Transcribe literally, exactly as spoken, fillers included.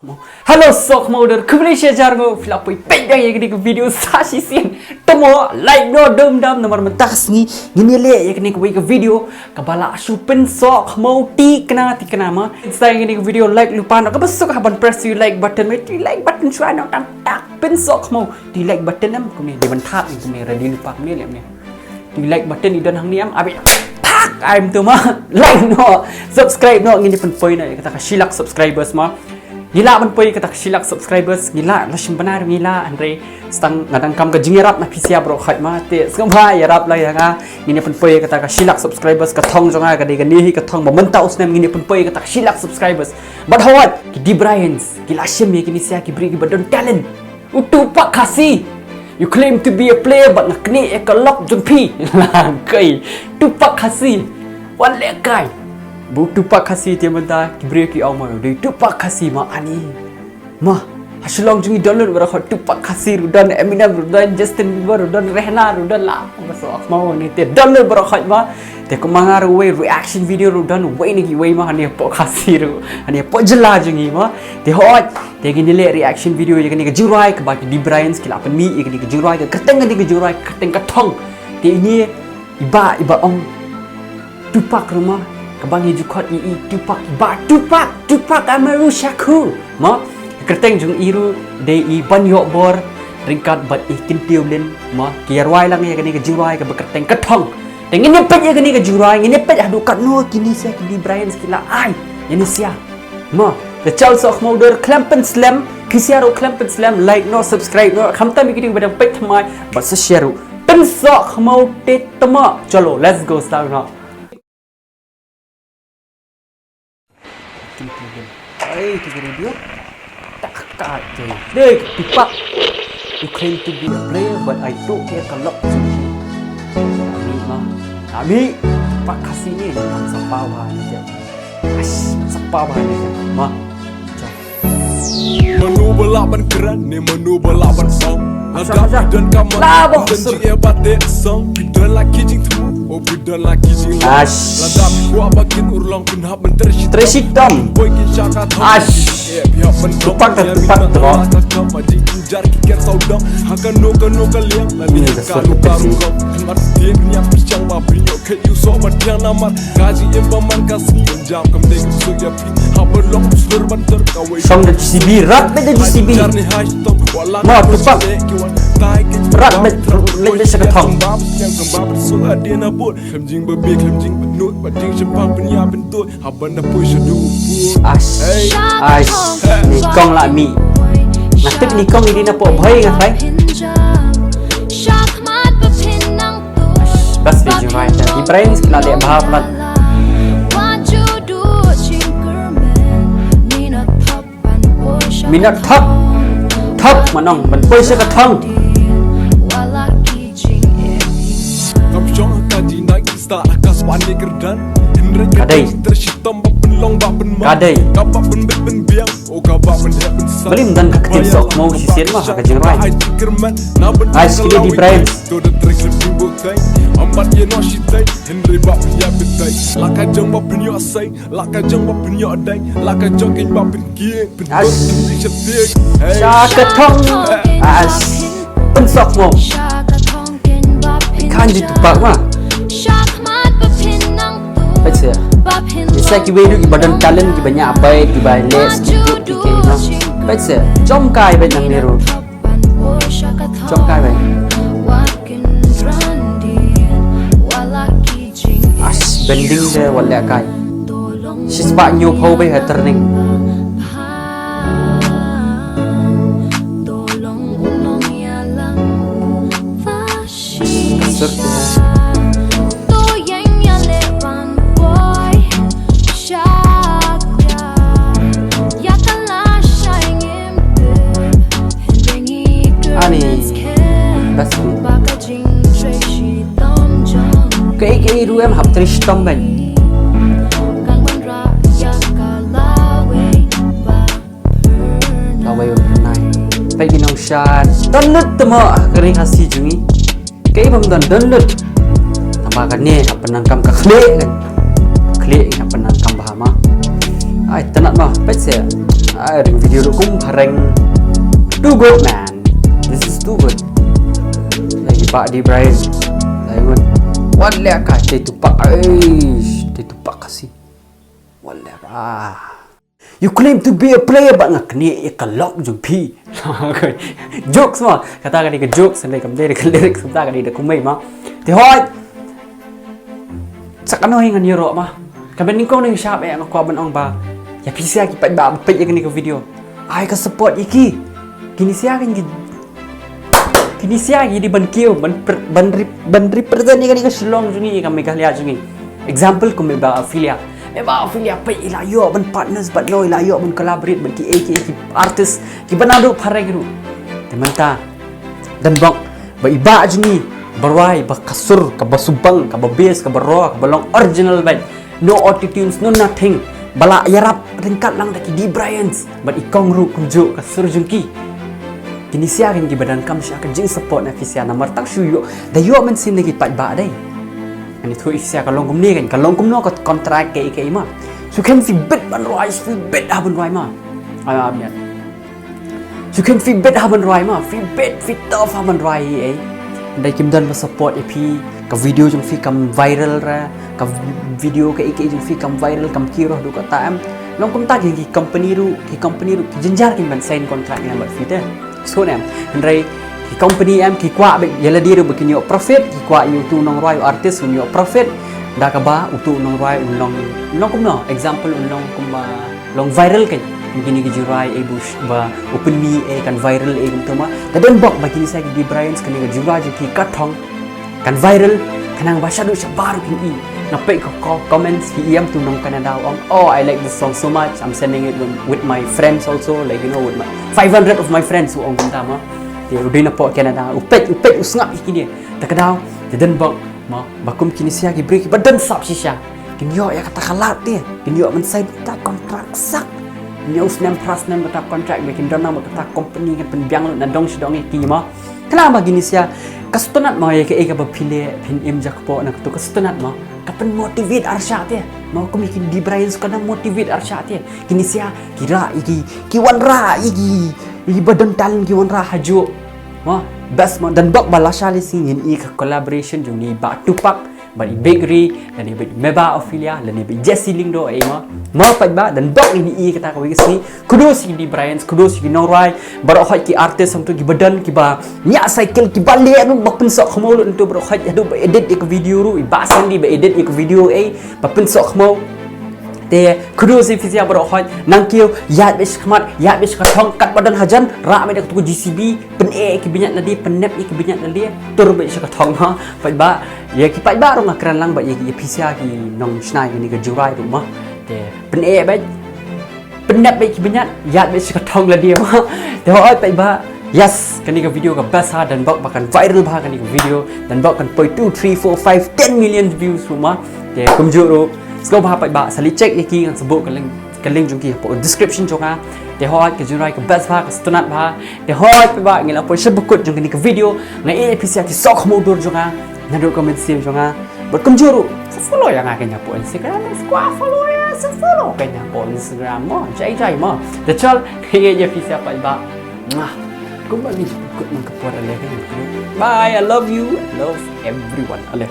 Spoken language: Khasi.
Hello sohkhmaw, dor khublei shihajar nguh phi la poi peit ïa kane ka video sa shisien. To mo like noh dum dam namar mynta ka sngi ngin ïaleh ïa kane kawei ka video kaba la shu pynsohkhmaw tikna tikna ma. Sa ïa kane ka video like lypa noh, kaba suk haba phi press ïa u like button, ma ïa u like button shuwa noh tam tak pynsohkhmaw. Ïa u like button em kumne, dei ban thad kumne, ready lypa kumne leh kumne. Ïa u like button i don hangne em, abi thad ai mynta ma. Like noh, subscribe noh, ngin ïa pynpoi noh ïa kata ka shi lak subscribers ma. Ngi lah ban poi ïa kata ka shi lak subscribers, ngi lah, la shim bynta ngi lah, hynrei tang nga dang kam ka jingïarap na phi sha baroh khoit ma, te sngewbha ïarap lang ïa nga, ngin ïa pynpoi ïa kata ka shi lak subscribers, ka thong jong nga ka dei kane hi, ka thong ba mynta u snem ngin ïa pynpoi ïa kata ka shi lak subscribers. Bad hooid, ki Dee Bryans ki la shim ïa kine sha ki briew kiba don talent. U Tupac Khasi, you claim to be a player but nga knieh ïa ka lok jong phi. Lehkai, Tupac Khasi, wan lehkai. Ba u Tupac Khasi te mynta ki briew ki ong ma u dei u Tupac Khasi ma ani. Ma, ha Shillong jong ngi don lut baroh khoit, Tupac Khasi ruh don, Eminem ruh don, Justin Bieber ruh don, Rihanna ruh don, la ba sohkhmaw ne te don lut baroh khoit ma. Te kumba nga ruh wei reaction video ruh don, wei na kiwei ma, hangne hapoh Khasi ruh, hangne hapoh jylla jong ngi ma. Te hooid, te ngin ïaleh reaction video ïa kane ka jingrwai kaba ki Dee Bryans ki la pynmih, ïa kane ka jingrwai, ka kyrteng kane ka jingrwai, ka kyrteng Ka Thong. Te ine i bah, i bah ong Tupac ruh ma, kaba ngi ju khot ïa i Tupac, i bah Tupac, Tupac Amaru Shakur ma. Ka kyrteng jong i ruh dei i Ban Ïoh Bor ryngkat bad i Kyntiew Lin ma. Ki ïarwai lang ïa kane ka jingrwai kaba kyrteng Ka Thong. Te ngin ïa peit ïa kane ka jingrwai, ngin ïa peit haduh katno kine sha ki Dee Bryans ki la ai ïa kine sha ma. Te chal sohkhmaw, dor khlem pynslem, phi sha ruh khlem pynslem, like noh, subscribe noh, khamtam ïa kine kiba dang peit thymmai bad sa share ruh. Pynsohkhmaw te thymmai. Chalo, let's go start now. Ai, tu ka radio. Tak, tak, tu. Dei, Tupac. You claim to be a player, but I don't care ka lok. Ami ma. Ami. Tupac Khasi ni, sa paw ha ni je. As, sa paw ha ni je. Ma. Mano ba lah ban kren ne mano ba lah ban ong. Lada phi don ka man, la boh phi don sur. Jingeh ba dei song, phi don la ki jingthmu, oh phi don la ki jingeh. Ash. Lada phi kwah ba kin urlong, phin hap ban trei shitom. Trei shitom. Poi kin sha Ka Thong. Ash. Eh, phi hap ban Tupac, Tupac, Tupac. Ka kam ma jingjynjar ki ker sawdong. Ha kano kano ka liang, la ni ka sur ka ru. Khmat phi ïa phi sngewbha phi ïoh khet ïa u soh ba thiang namar ka jingim ba man ka sngi. Jam kam dei kam suk ïa phi. Haba long slur ban ter kawei. Song da G C B, rat beit da G C B. Jar ni hai stom. Mo, Tupac. Rat beit, rat beit sha Ka Thong. Khlem jing ba bit, khlem jing ba nud, ba ding shempang pynïap pyntut. Haba na poi sha du. Ash, ash. Ni kong la mih. Nga tip ni kong i dei na pok bhoi nga trai. Bas ni jingrwai te. Dee Bryans ki la leh bha palat. Minot thok. Thok ma nong ban poi sha Ka Thong. Kam shong ka jinai ki sta la ka span ni kyrdan. Hynrei ka dei. Ter shitom ba pynlong ba pynma. Ka dei. Ka ba pynbit pynbiang. Balim don ka ktien sohkhmaw shisien ma ha ka jingrwai. Ai, skini Dee Bryans. Ash. Sha Ka Thong. Ash. Pynsohkhmaw. Kan ji Tupac ma. Peit seh. Ïa sha kiwei ruh kiba don talent, kiba ñiah beit, kiba leh skit, kiba ma. Peit seh. Jom kai beit nangne ruh. Jom kai beit. Ash, bending de wat leh kai. Shispah hynñiew phew beit ha turning. Ka sur. Ani. Bas. Kaei kaei ruh em hap trei shitom beit. Lawei u nai. Peit ki nongshad. Don lut te mo ha ka ri Khasi jong ngi. Kaei bym don, don lut. Tangba kane hap pyndonkam ka khlieh kan. Khlieh hap pyndonkam bha ma. Ai, tynat ma, peit seh. Ai, ring video ruh kum phareng. Too good, man. This is too good. Lagi Pak Di Brian. Lagi ngun. Wan leh ka te tu pak. Eish, te tu pak kasi. Wan leh ka. You claim to be a player, but nga kene e ka lok jong phi. Jokes mo. Kata kani ka jokes, ndai kam dei ka lyrics, kata kani da kumai ma. Te hoi. Sa kano hi ngan ïaroh ma. Ka ban nyngkong nyngshap eh nga kwah ban ong ba, ïa phi sha ki paidbah ba peit ïa kane ka video. Ai ka support ïa ki. Kine sha ki, kine sha ki dei ban kiew, ban pre-, ban rep-, ban represent ïa kane ka Shillong jong ngi, ïa ka Meghalaya jong ngi. Example kum Meba Ophelia. Meba Ophelia peit i la ïoh ban partners bad no, i la ïoh ban collaborate bad ki, eh, ki, eh, ki artist kiba naduh phareng ruh. Te mynta don bok ba i Bah jong ngi ba rwai ba ka sur kaba subang, kaba bass, kaba raw, kaba long original bad no autotunes, no nothing. Ba la ïarap ryngkat lang da ki Dee Bryans bad i Kong ruh kumjuh ka sur jong ki. Kine sha ki kiba donkam sha ka jingsupport na phi sha, namar tang shu ïoh da ïoh mynsiem na ki paidbah dei. Ani thu i sha ka long kumne kan, ka long kumno ka contract ka i ka i ma. Shu khein phi bit ban rwai, shu phi bit ha ban rwai ma. Ai ma miat. Shu khein phi bit ha ban rwai ma, phi bit phi tough ha ban rwai ei. Dei kim don ba support ïa phi, ka video jong phi kam viral ra, ka video ka i ka i jong phi kam viral, kam kiew ruh duh kata em. Long kumta ki, ki company ruh, ki company ruh ki jynjar kin ban sign contract ïa bad phi te. So em, hynrei ki company em ki kwah ba ïa lade ruh ba kin ïoh profit, ki kwah ïa utu u nongrwai, u artist un ïoh profit. Da kaba utu u nongrwai un long, long kumno, example un long kumba long viral kan. Kine ki jingrwai ei bush ba u pynmih ei kan viral ei kumta ma. Te don bok ba kine sha ki Dee Bryans kane ka jingrwai jong ki Ka Thong kan viral, khnang ba shaduh shabar ruh kin i. Nga peit ka ko-, comments ki i em, utu u nong Canada u ong, "Oh, I like this song so much. I'm sending it with, with my friends also, like, you know, with my five hundred of my friends," u ong kumta ma. Te u dei na pok Canada, u peit, u peit, u sngap ïa kine. Te ka daw, te don bok ma, ba kum kine sha ki briew kiba don sap shisha. Kin ïoh ïa kata ka lad te. Kin ïoh ban sign kata contract sak. Kin ïoh snem phra snem kata contract, ba kin don na kata company kan pynbiang lut na dong shi dong ïa ki ma. Khnang ba kine sha ka sngewtynnat ma ïa kaei kaba phi leh, phin im jakpoh na katu ka sngewtynnat ma. Ka pynmotivate arshah te. Ma kum ïa ki Dee Bryans ka dang motivate arshah te. Kine sha ki rah ïa ki, ki wanrah ïa ki, ïa ki ba don talent ki wanrah hajuh. Ma, best ma, don bok ba lashai lashai ngin i ka collaboration jong i Bah Tupac bad i Big Ri, lane bad Meba Ophelia, lane bad Jesse Lyngdoh ei ma. Ma paidbah, don bok ngin i kata kawei ka sngi. Kudos ïa ki Dee Bryans, kudos ïa ki nongrwai baroh hoi, ki artist hangtu kiba don, kiba ñiah cycle, kiba leh ruh ba pynsoh khmaw lut hangtu baroh hoi, haduh ba edit ïa ka video ruh, i Bah Sandy ba edit ïa ka video ei, ba pynsoh khmaw. Te kudos ïa phi sha baroh hoi, nang kiew, ïaid beit sha khmat, ïaid beit sha ka thong, katba don hajan, rah beit da katu ka J C B, pyneh ïa ki bniat lade, pynnep ïa ki bniat lade, tur beit sha ka thong ha, paidbah, ïa ki paidbah ruh nga kren lang bad ïa ki, ïa phi sha ki nongshna ïa kane ka jingrwai ruh ma. Te pyneh beit, pynnep beit ki bniat, ïaid beit sha ka thong lade ma. Te hoi paidbah, yes, kane ka video ka best ha, don bok ba kan viral bha kane ka video, don bok kan poi two, three, four, five, ten million views ruh ma. Te kumjuh ruh, sngewbha paidbah, sa leit check ïa ki, ngan sa buh ka link, ka link jong ki hapoh description jong nga. Te hoi ka jingrwai ka best bha, ka sngewtynnat bha. Te hoi paidbah, ngi la poi sha bakut jong kane ka video, nga ïeit ïa phi sha ki soh khmaw dur jong nga, naduh ka mynsiem jong nga. Bad kumjuh ruh, sa follow ïa nga kane hapoh Instagram, sa kwah follow ïa, sa follow kane hapoh Instagram mo, jai jai mo. Te chal, ïeit ïa phi sha paidbah. Mwah. Kumba ngi kut nang ka por ale kane. Bye, I love you, I love everyone. Ale.